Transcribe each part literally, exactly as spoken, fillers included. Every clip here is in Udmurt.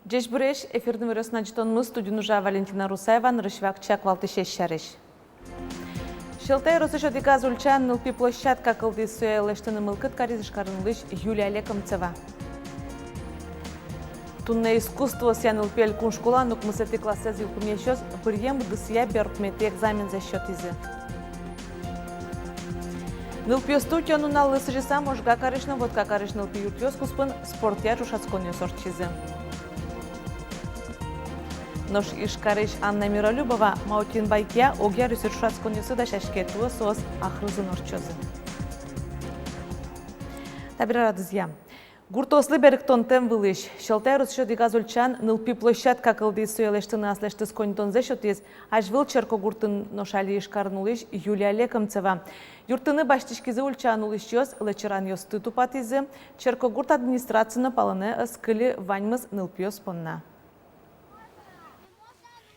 Ӟечбуресь! Эфирын «Иворъёс» но ӝытонмы, студиын ужа Валентина Русаева. Нырысь вакчияк валтӥсез сярысь. Сьӧлта ёросысь одӥгаз ульчаын нылпи площадка кылдӥз. Сое лэсьтыны мылкыд кариз Ижкарын улӥсь Юлия Лекомцева. Туннэ искусствоосъя нылпи элькун школаын укмысэтӥ классэз йылпумъясьёс быръем удысъя берпуметӥ экзамензэс сётӥзы. Нылпиосты утён нуналлы сӥзьыса Можга карысь но Вотка карысь нылпи юртъёс куспын спортъя ӵошатсконъёс ортчизы. Нош Ижкарысь Анна Миролюбова Маутин байкия огъя ёросысь ӵошатсконъёсы дасяське. Туэ соос Ахрызын ортчозы. Табере радызъя. Гуртоослы берыктонтэм вылысь. Сьӧлта ёросысь одӥгаз ульчаын нылпи площадка кылдӥз. Сое лэсьтыны аслэсьтыз коньдонзэ сётӥз азьвыл Черкогуртын, нош али Ижкарын улӥсь Юлия Лекомцева. Юрттыны басьтӥськизы ульчаын улӥсьёс, лэчыранъёсты тупатӥзы. Черкогурт администраци но палэнэ ӧз кыльы, ваньмыз нылпиос понна.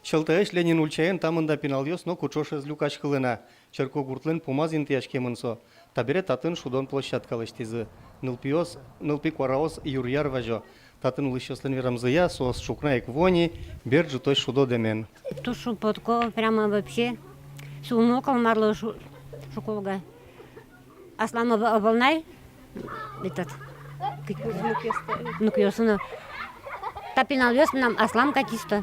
Сьӧлтаысь Ленин ульчаын та мында пиналъёс ноку ӵош ӧз люкаськылэ на. Черкогуртлэн пумаз интыяськемын со. Табере татын шудон площадка лэсьтӥзы. Нылпиос, нылпи куараос юр-яр вазё. Татын улӥсьёслэн верамзыя, соос ӵукна ик вуо ни бер ӝытозь шудо дэмен. Туж шумпотко, прямо вообще. Сюлмы ӧвӧл, марлы шу-, шуко уга. Аслам ӧвӧл на, этот, внукъёсы но. Та пиналъёс мынам аслам кадь ик со.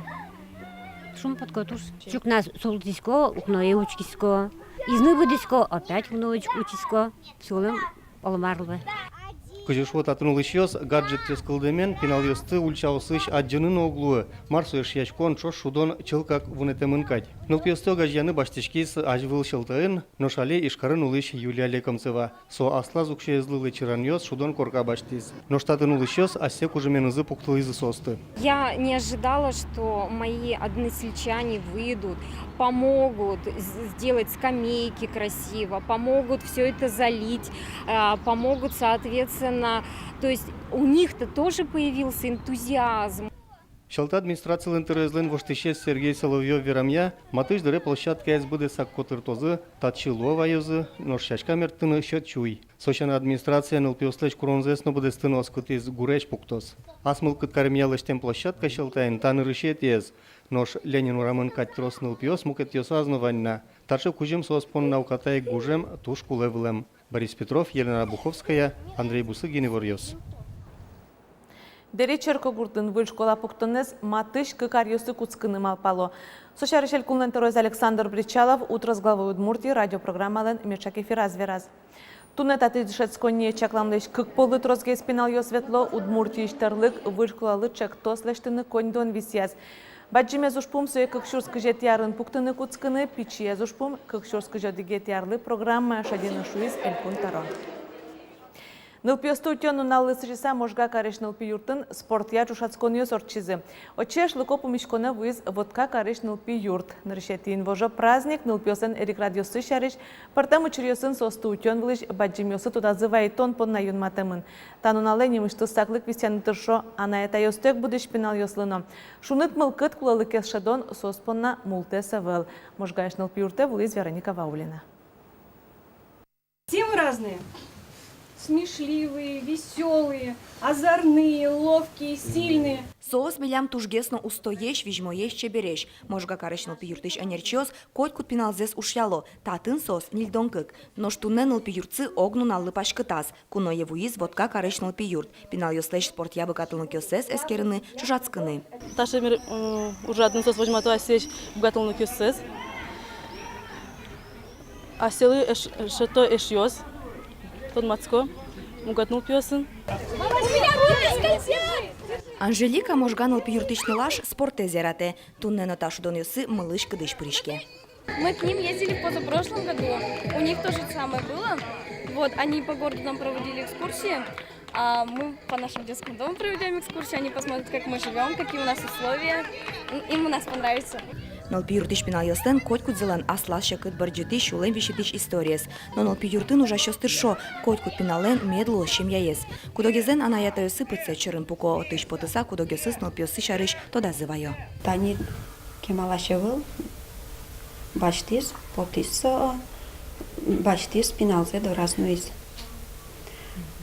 Шумпотко туж. Ӵукна султӥсько, укное учкисько. Изны выдӥсько, опять укно уч-, учкисько. Сюлэм ӧвӧл, марлы. Кызьы шуо татын улӥсьёс, гаджетъёс кылдэмен пиналъёсты ульчаосысь адӟыны но уг луы. Мар со эшъяськон, ӵош шудон чылкак вунэтэмын кадь. Нылпиосты огазеяны басьтӥськиз азьвыл Сьӧлтаын, нош али Ижкарын улӥсь Юлия Лекомцева. Со аслаз уксёезлы лэчыранъёс, шудон корка басьтӥз. Нош татын улӥсьёс асьсэ кужыменызы пуктылӥзы соосты. Я не ожидала, что мои односельчане выйдут, помогут з-, сделать скамейки красиво, помогут всё это залить, а, помогут, соответственно, то есть у них-то тоже появился энтузиазм. Сьӧлта администрацилэн тӧроезлэн воштӥсез Сергей Соловьёв верамъя, матысь дыре площадкаез быдэсак котыртозы, татчы луо ваёзы, нош сяська мерттыны сьӧд сюй. Со сяна администрация нылпиослэсь куронзэс но быдэстыны оскытӥз, гурезь пуктоз. Ас мылкыд каремъя лэсьтэм площадка Сьӧлтаын та нырысетӥез. Нош Ленин урамын кадь трос нылпиос мукетъёсаз но вань на. Таӵе кузьым соос понна уката ик гужем, туж кулэ вылэм. Борис Петров, Елена Обуховская, Андрей Бусыгин, «Иворъёс». Дэри Черкогуртын выль школа пуктонэз матысь кык аръёсы кутскыны малпало. Со сярысь элькунлэн тӧроез Александр Бречалов «Утро с главой Удмуртии» радиопрограммалэн меӵак эфираз вераз. Туннэ татысь дышетсконние чакламлэсь кык поллы тросгес пиналъёс ветло. Удмуртиысь тӧрлык выль школалы ӵектос лэсьтыны коньдон висъяз. Бадӟымез ужпум — сое кык сюрс кызетӥ арын пуктыны кутскыны, пичиез ужпум — кык сюрс кызь одӥгетӥ арлы программае шедьыны, шуиз элькун тӧро. Нылпиосты утён нуналлы сӥзьыса Можга карысь нылпи юртын спортъя ӵошатсконъёс ортчизы. Отчы эшлыко пумиськонэ вуиз Вотка карысь нылпи юрт. Нырысетӥ инвожо праздник нылпиослэн эрикрадъёссы сярысь, пӧртэм учыръёсын соосты утён вылысь бадӟымъёслы тодазы вайытон понна юнматэмын. Та нуналэ нимысьтыз саклык висъяны тыршо анай-атайёстэк будӥсь пиналъёслы но. Шуныт мылкыд, кулэлыкез шӧдон соос понна мултэс ӧвӧл. Можгаысь нылпи юртэ вуылӥз Вероника Ваулина. Все мы разные. Смешливые, весёлые, озорные, ловкие, сильные. Соос милям тужгес но устоесь, визьмоесь, чебересь. Можга карысь нылпи юртысь ӧнерчиос котькуд пиналзэс ушъяло, татын соос ньыльдон кык. Нош туннэ нылпи юртсы ог нуналлы паськытаз. Куное вуиз Вотка карысь нылпи юрт. Пиналъёслэсь спортъя быгатонлыкъёссэс эскерыны, ӵошатскыны. Таӵе мер-, э, ужрадын соос возьмато асьсэлэсь быгатонлыкъёссэс. Асьсэлы эш-, шедьто эшъёс, тодматско мукет нылпиосын. Анжелика, Можга нылпи юртысь нылаш, спортэз яратэ. Туннэ но та шудонъёсы мылысь-кыдысь пыриське. Мы к ним ездили в позапрошлом году. У них то же самое было. Вот, они по городу нам проводили экскурсии, а мы по нашему детскому дому проведём экскурсию. Они посмотрят, как мы живём, какие у нас условия. М, им у нас понравится. Нылпи юртысь пиналъёслэн котькудзылэн аслаз секыт бӧрдӟытӥсь, сюлэм висьытӥсь историез. Но нылпи юртын ужасьёс тыршо, котькуд пиналлэн мед луоз семьяез. Куд-огезлэн анай-атайёссы пытсэт сьӧрын пуко, отысь потыса куд-огъёсыз нылпиоссы сярысь тодазы вайо. Тани кемалась ӧвӧл, басьтӥз, потӥз со, басьтӥз, пиналзэ дораз нуиз.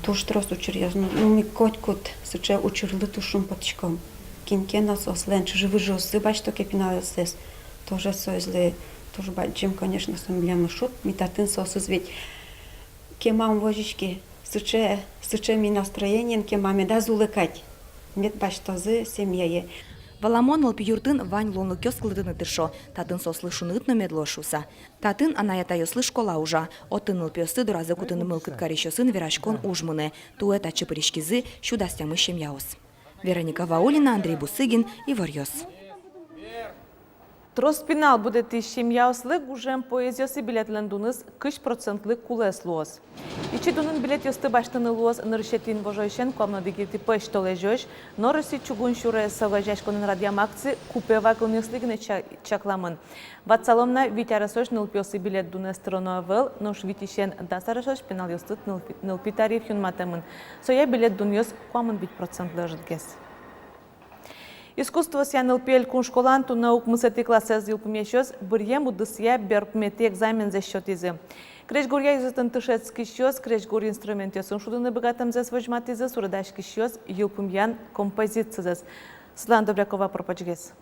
Туж трос учыръёс, ну, ну, ми котькуд сыӵе учырлы туж шумпотӥськом. Кин ке но соослэн чыжы-выжыоссы басьто ке пиналъёссэс, тоже соизлы туж бадӟым, конечно, со милемлы шуд. Ми татын соосыз ведь кема ум возиське, сыӵе, сыӵе ми настроениен, кема медаз улы кадь, мед басьтозы семьяе. Валамон, нылпи юртын вань луонлыкъёс кылдытыны тыршо, татын соослы шуныт но мед луоз шуыса. Татын анай-атайёслы школа ужа, отын нылпиосты доразы кутыны мылкыд карисьёсын вераськон уж мынэ. Туэ татчы пыриськизы сю дас тямыс семьяос. Вероника Ваулина, Андрей Бусыгин, «Иворъёс». Трос пинал будэтӥсь семьяослы гужем поездъёсы билетлэн дуныз кызь процентлы кулэс луоз. Ичи дунын билетъёсты басьтыны луоз нырысетӥ инвожоысен куамын одӥгетӥ пӧсьтолэзёзь. Норысетӥ чугун сюрес огазеяськонэн радъям акци купе вагонъёслы гинэ ча-, чакламын. Ватсалом на, вить аресозь нылпиослы билет дунэз тыроно ӧвӧл, нош витьысен дас аресозь пиналъёслы нылпи, нылпи тариф юнматэмын. Соя билет дунъёс куамын вить процентлы ӧжытгес. Искусствоосъя нылпи элькун школаын туннэ укмысэтӥ классэз йылпумъясьёс быръем удысъя берпуметӥ экзамензэс сётӥзы. Крезьгуръя ёзэтын дышетскисьёс крезьгур инструментъёсын шудыны быгатэмзэс возьматӥзы, суредаськисьёс йылпумъян композицизэс. Светлана Добрякова пыр-почгес.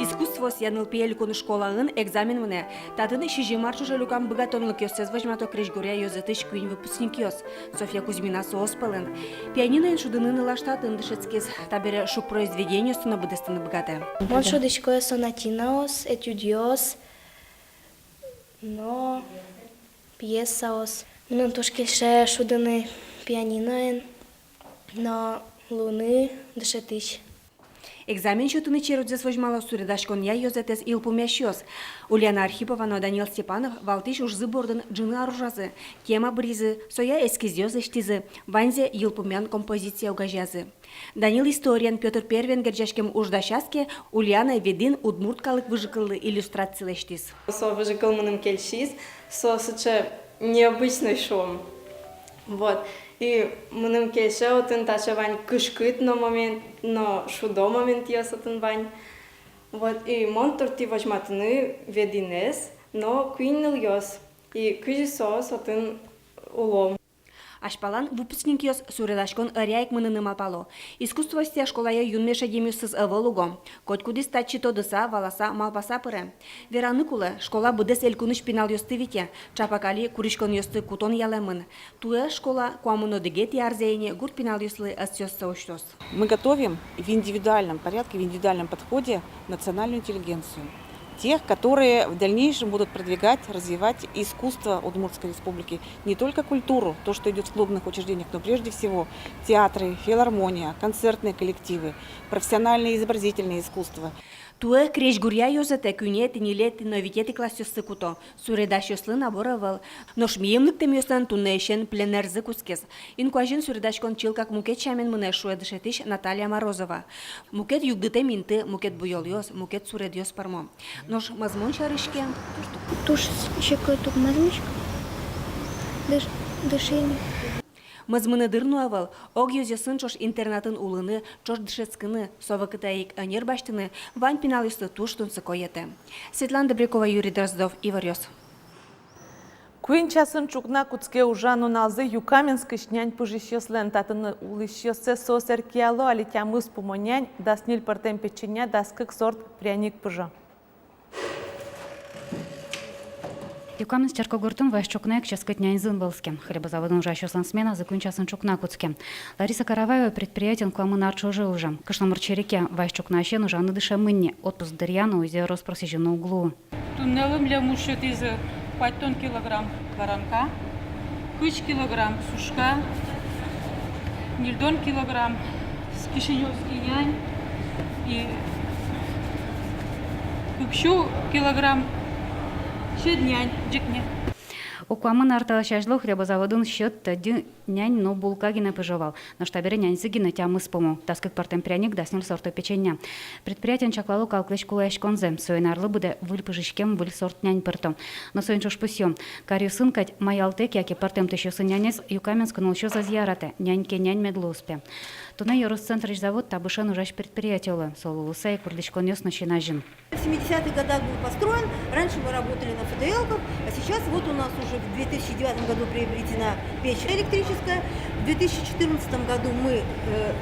Искусствоосъя нылпи элькун школаын экзамен мынэ. Татын сизьым ар ӵоже люкам быгатонлыкъёссэс возьмато крезьгуръя ёзэтысь куинь выпускникъёс. Софья Кузьмина соос пӧлын. Пианиноен шудыны нылаш татын дышетскиз. Табере шуг произведениосты но быдэстыны быгатэ. Мон шудӥсько сонатинаос, этюдъёс но пьесаос. Мыным туж кельше шудыны пианиноен но луыны дышетӥсь. Экзамен сётыны черодзэс возьмало суредаськонъя ёзэтэз йылпумъясьёс. Ульяна Архипова но Данил Степанов валтӥсь ужзы бордын ӝыны ар ужазы. Тема быръизы, соя эскизъёс лэсьтӥзы, ваньзэ йылпумъян композицие огазеязы. Данил историен, Пётр Первыен герӟаськем уж дасяз ке, Ульяна Ведин удмурт калык выжыкыллы иллюстрация лэсьтӥз. Со выжыкыл мыным кельшиз, со сыӵе необычной, шуом. Вот. И мыным кельше, отын таӵе вань кышкыт но момент, но шудо моментъёс отын вань. Вот. И мон турттӥ возьматыны Вединэз но куинь нылъёс. И кызьы соос отын уло. Азьпалан выпускникъёс суредаськон ӧръя ик мыныны малпало. Искусствоосъя школае юнме шедемъёсыз ӧвӧл уго. Котькудӥз татчы тодыса, валаса, малпаса пыре. Вераны кулэ, школа быдэс элькунысь пиналъёсты вите, ӵапак али куриськонъёсты кутон ялэмын. Туэ школа куамын одӥгетӥ арзэ ини гурт пиналъёслы ӧсъёссэ усьтоз. Мы готовим в индивидуальном порядке, в индивидуальном подходе национальную интеллигенцию. Тех, которые в дальнейшем будут продвигать, развивать искусство Удмуртской Республики, не только культуру, то, что идёт в клубных учреждениях, но прежде всего театры, филармония, концертные коллективы, профессиональное изобразительное искусство. Туэ крезьгуръя ёзэтэ куинетӥ, ньылетӥ но витетӥ классъёсты куто. Суредасьёслы набор ӧвӧл. Нош миым лыктэмъёслэн туннэысен пленэрзы кутскиз. Инкуазьын суредаськон чылкак мукет сямен мынэ, шуэ дышетӥсь Наталья Морозова. Мукет югдытэм инты, мукет буёлъёс, мукет суредъёс пӧрмо. Нош мӧзмон сярысь ке, туж секыт ук мӧзмисько. Дыш-, дыши ни. Мӧзмыны дыр но ӧвӧл, огъёзъёсын ӵош интернатын улыны, ӵош дышетскыны, со вакытэ ик ӧнер басьтыны вань пиналъёслы туж тунсыко йӧтэ. Светлана Добрякова, Юрий Дроздов, Иворъёс. Куинь часын ӵукна кутске ужан нуналзы Юкаменскысь нянь пыжисьёслэн. Татын улӥсьёссэ соос эркияло: али тямыс пумо нянь дас ньыль пӧртэм печенья, дас кык сорт пряник пыжо. Юкаменск черкогуртын вазь ӵукна ик ческыт нянь зын вӧлске. Хлебозаводын ужасьёслэн сменазы куинь часын ӵукна кутске. Лариса Караваева предприятиын куамын ар ӵоже ужа. Кышномурт серекъя, вазь ӵукнаысен ужаны дышемын ни, отпуск дыръя но узеорос просезьыны уг луы. Туннэлы милем уж сётӥзы куатьтон килограмм баранка, кызь килограмм сушка, ньыльдон килограмм кишиневский нянь и кык сю килограмм сьӧд нянь, ӟекне. Куамын ар талэсь азьло хлебозаводын сьӧд тӧдьы нянь но булка гинэ пыжо вал. Нош табере няньзы гинэ тямыс пумо. Дас кык пӧртэм пряник, дас ньыль сорто печенья. Предприятиын чаклало калыклэсь кулэяськонзэ. Соин арлы быдэ выль пыжиськем, выль сорт нянь пырто. Но соин ӵош пусъё: каръёсын кадь, маялтэк яке пӧртэм тусьёсын нянез Юкаменскын улӥсьёс ӧз яратэ, нянь ке нянь мед луоз, пе. Туннэ ёрос центрысь завод — табышен ужась предприятие луэ. Солы луыса ик вордӥськонъёс но син азьын. В семидесятых годах был построен, раньше мы работали на ФТЛ-ках, а сейчас вот у нас уже в две тысячи девятом году приобретена печь электрическая. В две тысячи четырнадцатом году мы э,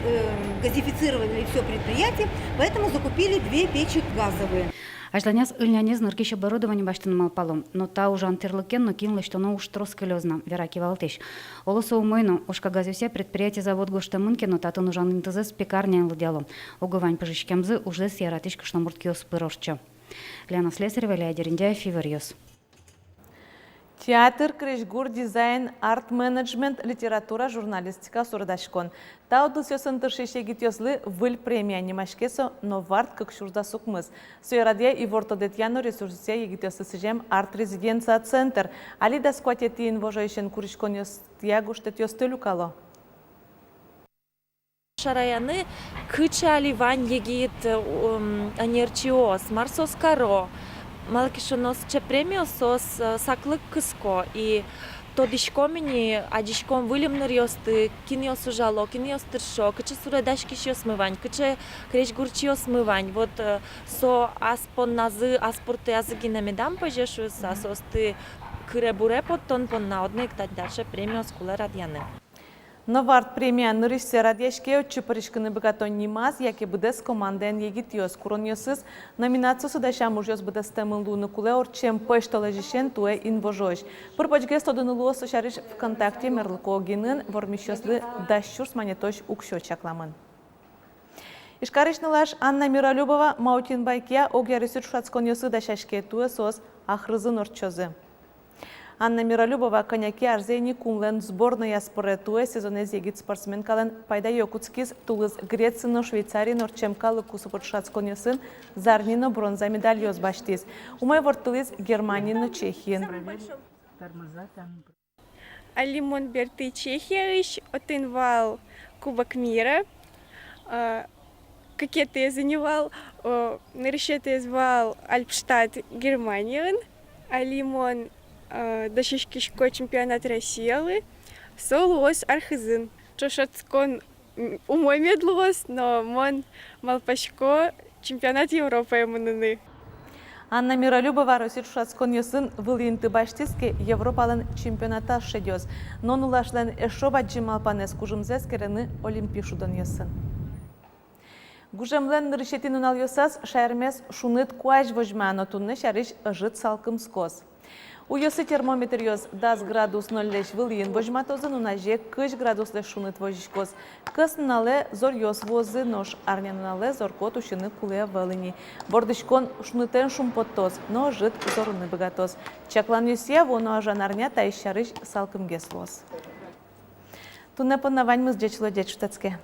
э, газифицировали все предприятие, поэтому закупили две печи газовые. Азьланяз ыль нянез ныркись оборудование басьтыны малпало. Но та ужан тӥрлыкен нокин лэсьтоно уж трос кылёз на, вера кивалтӥсь. Оло, со умой но, ужкагазъёсъя предприятие-завод гожтэмын ке но, татын ужан интызэс пекарнянь лыдъяло. Уго вань пыжиськемзы ужзэс яратӥсь кышномурт киос пыр ортчо. Лена Слесарева, Илья Дерендяев, «Иворъёс». Театр, крезьгур, дизайн, арт-менеджмент, литература, журналистика, суредаськон. Та удысъёсын тыршись егитъёслы выль премия. Нимаське со «Новарт кык сюрс дас укмыс». Сое радъя ивортодэтъя но ресурсъя егитъёслы сӥзем арт-резиденция центр. Али дас куатетӥ инвожоысен куриськонъёсъя гожтэтъёсты люкало. Шараяны, кыӵе али вань егит, м, ӧнерчиос, мар соос каро. Малы ке шуоно, сыӵе премиос соос, э, саклык кыско. И тодӥськом ини, адӟиськом выль ымныръёсты, кинъёс ужало, кинъёс тыршо, кыӵе суредаськисьёсмы вань, кыӵе крезьгурчиосмы вань. Вот, э, со ас понназы, ас пуртыязы гинэ медам пӧзе шуыса, соосты кыре-буре поттон понна одно ик тани таӵе премиос кулэ радъяны. «Новарт» премия нырысьсэ радъяське, отчы пыриськыны быгато нимаз яке быдэс командаен егитъёс. Куронъёсыз номинациосы дасям ужъёс быдэстэмын луыны кулэ ортчем пӧсьтолэзьысен туэ инвожоысь. Пыр-почгес тодыны луоз со сярысь ВКонтакте, мерлыко огинын. Вормисьёслы дас сюрс манетозь уксё чакламын. Ижкарысь нылаш Анна Миролюбова Маутин Байкиа огъяросысь ӵошатсконъёсы дасяське. Туэ соос ахрызын ортчозы. Анна Миролюбова кӧня ке арзэ ини кунлэн сборнояз пыре. Туэ сезонэз егит спортсменкалэн пайдаё кутскиз. Тулыс Грециын но Швейцариын ортчем калык куспо ӵошатсконъёсын зарни но бронза медальёс басьтӥз. Умой ворттылӥз Германиын но Чехиын. Али мон бертӥ Чехиысь, отын вал Кубок мира. А, кыкетӥез ини вал, о, нырысетӥез вал Альпштадт, Германиын. Али мон, а, дасяськисько чемпионат Россиялы. Со луоз архызын. Ӵошатскон, м, умой мед луоз, но мон малпасько чемпионат Европае мыныны. Анна Миролюбова Россиысь ӵошатсконъёсын вылӥ инты басьтӥз ке, Европалэн чемпионатаз шедёз. Но нылашлэн эшшо бадӟым малпанэз — кужымзэ эскерыны Олимпи шудонъёсын. Гужемлэн нырысетӥ нуналъёсаз шаермес шуныт куазь возьма, но туннэ сярысь ӧжыт салкымскоз. Уйёсы термометръёс дас градус нольлэсь вылӥын возьматозы, нуназе кызь градуслэсь шуныт возиськоз. Кӧснуналэ зоръёс вуозы, нош арнянуналэ зор-кот усьыны кулэ ӧвӧл ини. Вордӥськон шунытэн шумпоттоз, но ӧжыт зорыны быгатоз. Чакланъёсъя, вуоно ужан арня таиз сярысь салкымгес луоз. Туннэ понна ваньмыз. Ӟеч луэ, ӟеч шутэтске.